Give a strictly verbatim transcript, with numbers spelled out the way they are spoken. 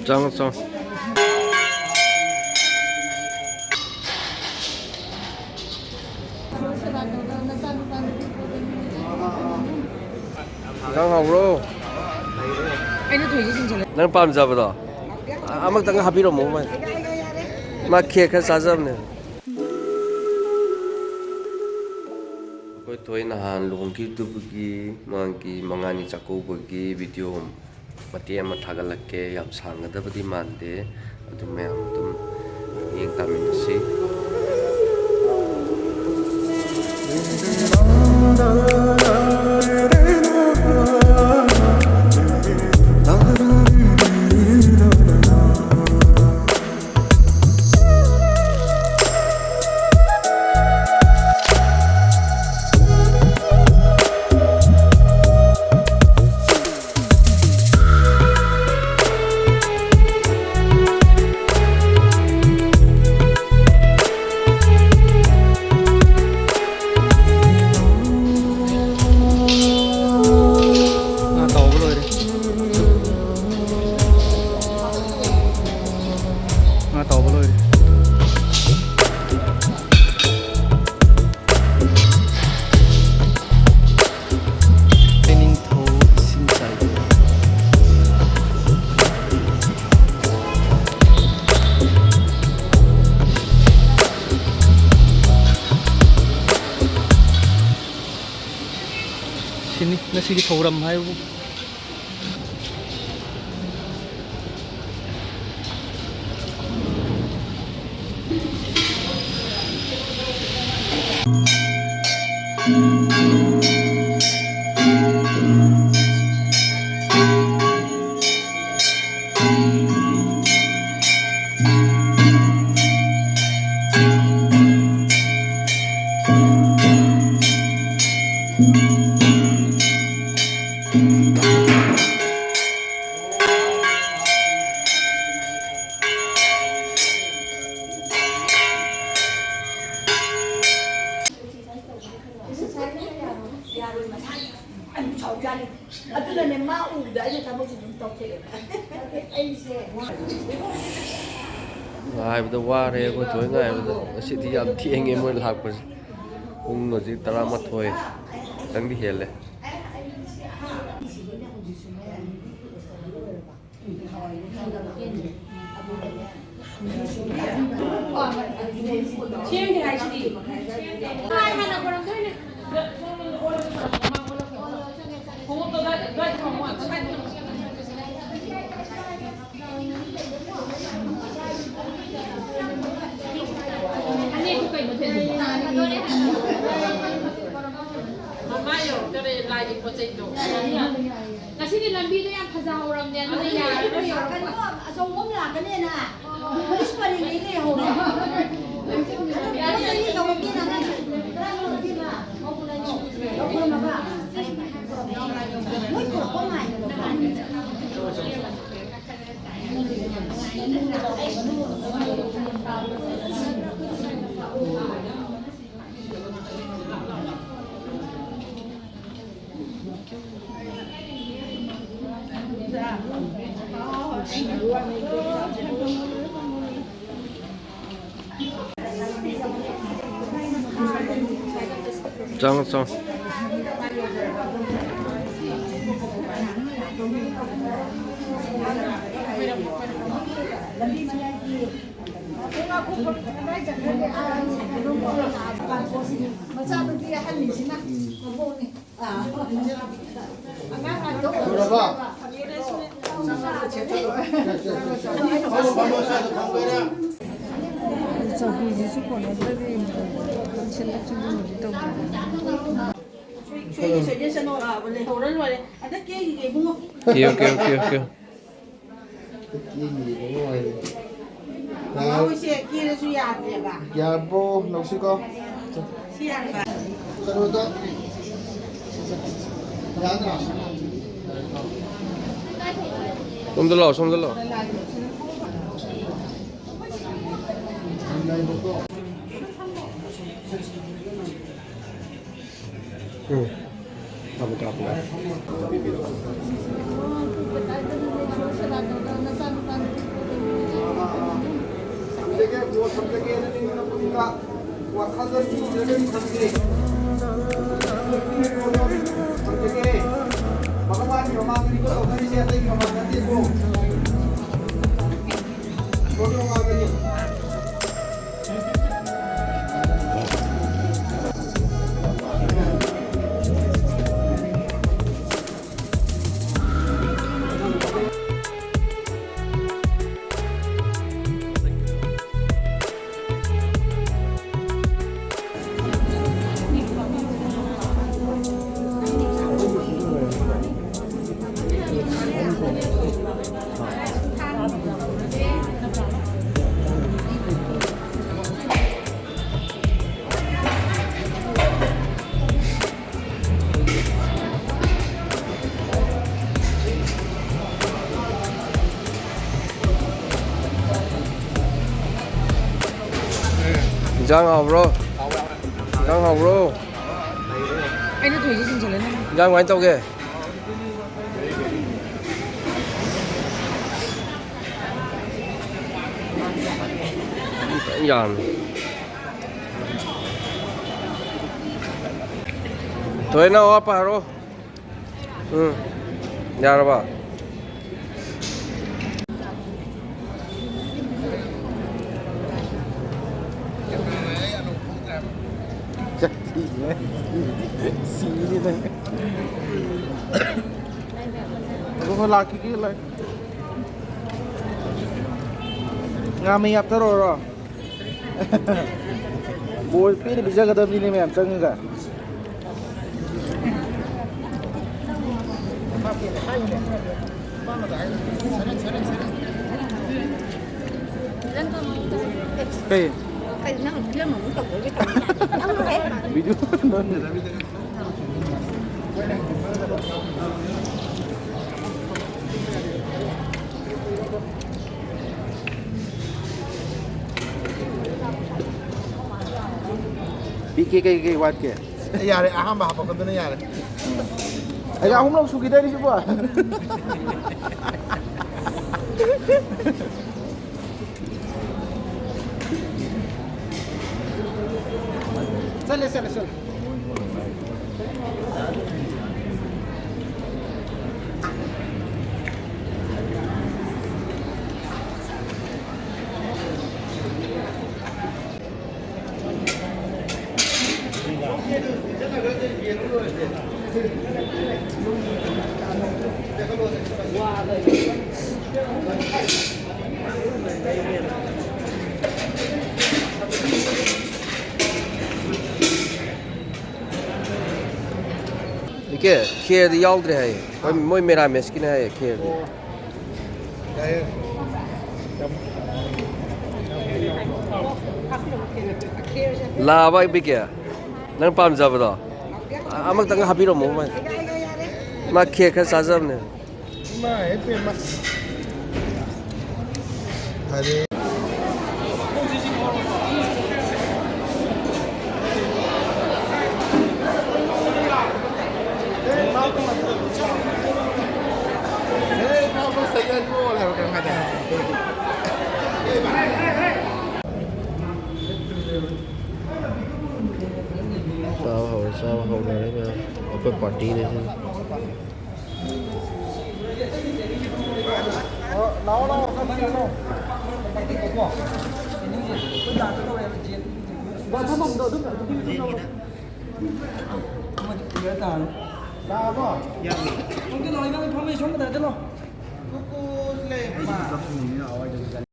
ꯆꯪꯉꯣ, ꯆꯪꯉꯣ꯫ ꯏꯟꯖꯥꯡ ꯍꯥꯎꯕ꯭ꯔꯣ? ꯑꯩꯅ ꯊꯣꯏꯁꯦ ꯆꯤꯡꯁꯤꯜꯂꯦ꯫ ꯅꯪ ꯄꯥꯝꯖꯕꯗꯣ? ꯑ-, ꯑꯃꯇꯪ ꯍꯥꯞꯄꯤꯔꯝꯃꯣ, ꯃꯥ꯫ ꯃꯥ ꯈꯦꯔ ꯈꯔ ꯆꯥꯖꯕꯅꯦ꯫ ꯑꯩꯈꯣꯏ ꯊꯣꯏ ꯅꯍꯥꯟ ꯂꯨꯍꯣꯡꯈꯤꯕꯗꯨꯒꯤ ꯃꯥꯒꯤ ꯃꯉꯥꯅꯤ ꯆꯥꯛꯀꯧꯕꯒꯤ ꯚꯤꯗꯤꯑꯣ ꯃꯇꯦꯛ ꯑꯃ ꯊꯥꯒꯠꯂꯛꯀꯦ꯫ ꯌꯥꯝ ꯁꯥꯡꯒꯗꯕꯗꯤ ꯃꯥꯟꯗꯦ, ꯑꯗꯨ ꯃꯌꯥꯝ ꯑꯗꯨꯝ ꯌꯦꯡ ꯇꯥꯃꯤꯟꯅꯁꯤ꯫ ꯉꯥ ꯇꯥꯎꯕ ꯂꯣꯏꯔꯦ꯫ ꯉꯥ ꯇꯥꯎꯕ ꯂꯣꯏꯔꯦ꯫ ꯍꯩꯅꯤꯡꯊꯧ ꯏꯁꯤꯡ ꯆꯥꯏꯕꯤ꯫ ꯁꯤꯅꯤ ꯉꯁꯤꯒꯤ ꯊꯧꯔꯝ ꯍꯥꯏꯕꯨ꯫ ꯉꯥꯏꯕꯗ ꯋꯥꯔꯦ ꯑꯩꯈꯣꯏ ꯊꯣꯏ ꯉꯥꯏꯕꯗ꯫ ꯉꯁꯤꯗꯤ ꯌꯥꯝ ꯊꯦꯡꯉꯦ ꯃꯣꯏ ꯂꯥꯛꯄꯁꯦ꯫ ꯄꯨꯡ ꯍꯧꯖꯤꯛ ꯇꯔꯥꯃꯥꯊꯣꯏ ꯈꯤꯇꯪꯗꯤ ꯍꯦꯜꯂꯦ꯫ ꯁꯦꯝꯗꯦ ꯍꯥꯏꯁꯤꯗꯤ꯫ ꯍꯥꯟꯅ ꯈꯣꯏꯔꯝꯗꯣꯏꯅꯦ꯫ ꯈꯣꯡꯎꯞꯇꯣ ꯒꯥꯏꯗ, ꯒꯥꯏꯗ ꯈꯣꯡꯎꯞ ꯑꯝꯇ ꯒꯥꯏꯗ ꯈꯣꯡꯎꯞ꯫ ꯐꯅꯦꯛꯇꯨ ꯀꯩꯅꯣ ꯊꯤꯜꯂꯤꯗꯣ? ꯃꯃꯥ ꯌꯧꯔꯛꯇꯣꯔꯦ, ꯂꯥꯏꯒꯤ ꯄꯣꯠ ꯆꯩꯗꯣ꯫ ꯉꯁꯤꯗꯤ ꯂꯝꯕꯤꯗꯣ ꯌꯥꯝ ꯐꯖꯍꯧꯔꯕꯅꯦ, ꯑꯗꯨꯅ ꯌꯥꯔꯔꯣꯏ ꯌꯧꯔꯛꯄ꯫ ꯑꯆꯧꯕ ꯑꯃ ꯂꯥꯛꯀꯅꯦꯅ ꯄꯨꯂꯤꯁ ꯄꯔꯦꯡ ꯂꯩ ꯂꯩꯍꯧꯔꯦ꯫ ꯌꯥꯔꯦ, ꯌꯥꯔꯦ꯫ ꯂꯧꯈꯠꯂꯝꯃꯒ ꯃꯣꯏ ꯄꯨꯔꯛꯄ ꯉꯥꯏꯕ꯫ ꯆꯪꯉꯣ, ꯆꯪꯉꯣ꯫ ꯃꯆꯥꯅꯨꯄꯤ ꯑꯍꯟꯅꯤꯁꯤꯅ ꯃꯕꯣꯛꯅꯤ꯫ ꯑꯉꯥꯡ ꯉꯥꯛꯇ ꯑꯣꯏꯕꯁꯤꯅ ꯐꯔꯦ꯫ ꯆꯧꯀꯤꯁꯤꯁꯨ ꯀꯣꯟꯅꯗ꯭ꯔꯗꯤ ꯁꯤꯜꯂꯛ ꯁꯤꯟꯖꯤꯟꯕꯗꯤ ꯇꯧꯗꯦ꯫ ꯁꯣꯏꯗꯤ ꯁꯣꯏꯗꯁꯅꯣ, ꯑꯥ, ꯂꯩꯍꯧꯔ ꯂꯣꯏꯔꯦ꯫ ꯑꯗ ꯀꯦꯒꯤꯒꯦ ꯏꯕꯨꯡꯉꯣ꯫ ꯀꯦꯌꯨ, ꯀꯦꯌꯨ, ꯀꯦꯌꯨ, ꯀꯦꯌꯨ꯫ ꯃꯃꯥ ꯍꯣꯏꯁꯦ ꯀꯦꯔꯁꯨ ꯌꯥꯗ꯭ꯔꯦꯕ꯫ ꯌꯥꯔꯕꯣ? ꯂꯧꯁꯤꯀꯣ꯫ ꯁꯤ ꯌꯥꯔꯕ? ꯀꯩꯅꯣꯗ꯫ ꯌꯥꯗ꯭ꯔꯥ? ꯁꯣꯝꯗ ꯂꯥꯛꯑꯣ, ꯁꯣꯝꯗ ꯂꯥꯛꯑꯣ꯫ ꯎꯝ꯫ ꯀꯥꯞꯄꯨ, ꯀꯥꯞꯄꯨ, ꯀꯥꯞꯄꯨ꯫ ꯊꯝꯖꯒꯦ, ꯕꯣꯔ ꯊꯝꯖꯒꯦ, ꯅꯪ ꯅꯪ ꯄꯨꯛꯅꯤꯡꯗ ꯋꯥꯈꯜꯗ ꯅꯤꯡꯖꯒꯅꯤ ꯊꯝꯖꯩ꯫ ꯊꯝꯖꯒꯦ꯫ ꯚꯒꯋꯥꯟꯒꯤ ꯃꯃꯥꯡꯗꯅꯤꯀꯣ ꯇꯧꯅꯔꯤꯁꯦ, ꯑꯇꯩꯒꯤ ꯃꯃꯥꯡ ꯅꯠꯇꯦꯀꯣ꯫ ꯏꯁꯣꯔꯒꯤ ꯃꯃꯥꯡꯗꯅꯤ꯫ ꯏꯟꯖꯥꯡ ꯍꯥꯎꯕ꯭ꯔꯣ? ꯏꯟꯖꯥꯡ ꯍꯥꯎꯕ꯭ꯔꯣ? ꯑꯩꯅ ꯊꯣꯏꯁꯦ ꯆꯤꯡꯁꯤꯜꯂꯦ ꯅꯪ꯫ ꯏꯟꯖꯥꯡ ꯀꯃꯥꯏꯅ ꯇꯧꯒꯦ? ꯌꯥꯝꯃꯤ꯫ ꯊꯣꯏꯅ ꯑꯋꯥꯠꯄ ꯍꯥꯏꯔꯣ꯫ ꯎꯝ꯫ ꯌꯥꯔꯕ? ꯁꯤꯔꯦꯗ꯫ ꯑꯗꯨꯒ ꯂꯥꯛꯈꯤꯒꯦ, ꯂꯥꯛ-, ꯉꯥ ꯃꯍꯤ ꯍꯥꯞꯊꯔꯛꯑꯣꯔꯣ? ꯕꯣꯜ ꯄꯦꯟꯅ ꯄꯤꯖꯒꯗꯕꯅꯤꯅꯦ ꯃꯌꯥꯝ ꯆꯪꯉꯒ꯫ ꯀꯩ? ꯀꯩ ꯅꯪ ꯐꯤꯂꯝ ꯑꯃꯨꯛ ꯇꯧꯗꯣꯏꯒꯤ ꯇꯧꯔꯤ? ꯅꯪ ꯂꯣꯏꯔꯦ꯫ ꯚꯤꯗꯤꯑꯣ ꯅꯝꯃꯤ꯫ ꯄꯤ ꯀꯦ ꯀꯩ ꯀꯩ ꯋꯥꯠꯀꯦ? ꯌꯥꯔꯦ, ꯑꯍꯥꯟꯕ ꯍꯥꯄꯛꯄꯗꯨꯅ ꯌꯥꯔꯦ꯫ ꯑꯩꯒ ꯑꯍꯨꯝꯂꯛ ꯁꯨꯈꯤꯗꯣꯏꯅꯤ ꯁꯤꯕꯣ꯫ ꯆꯠꯂꯦ, ꯆꯠꯂꯦ, ꯆꯠꯂꯦ꯫ ꯏꯀꯦ, ꯈꯦꯔꯗꯤ ꯌꯥꯎꯗ꯭ꯔꯦ ꯍꯥꯏꯌꯦ꯫ ꯃꯣꯏ, ꯃꯣꯏ ꯃꯦꯔꯥꯃꯦꯁꯀꯤꯅꯦ ꯍꯥꯏꯌꯦ ꯈꯦꯔꯗꯤ꯫ ꯂꯥꯛꯑꯕ ꯏꯕꯤꯀꯦ? ꯅꯪ ꯄꯥꯝꯖꯕꯗꯣ? ꯑꯃꯈꯛꯇꯪ ꯍꯥꯞꯄꯤꯔꯝꯃꯣ ꯃꯣꯏ꯫ ꯃꯥ ꯈꯦꯔ ꯈꯔ ꯆꯥꯖꯕꯅꯦ꯫ ꯏꯃꯥ ꯍꯦ ꯄꯦꯝꯃ꯫ ꯐꯔꯦ꯫ ꯆꯥꯕ ꯍꯧꯔꯦ, ꯆꯥꯕ ꯍꯧꯅꯔꯦ ꯃꯌꯥꯝ꯫ ꯑꯩꯈꯣꯏ ꯄꯥꯔꯇꯤꯅꯦ ꯁꯤꯅ꯫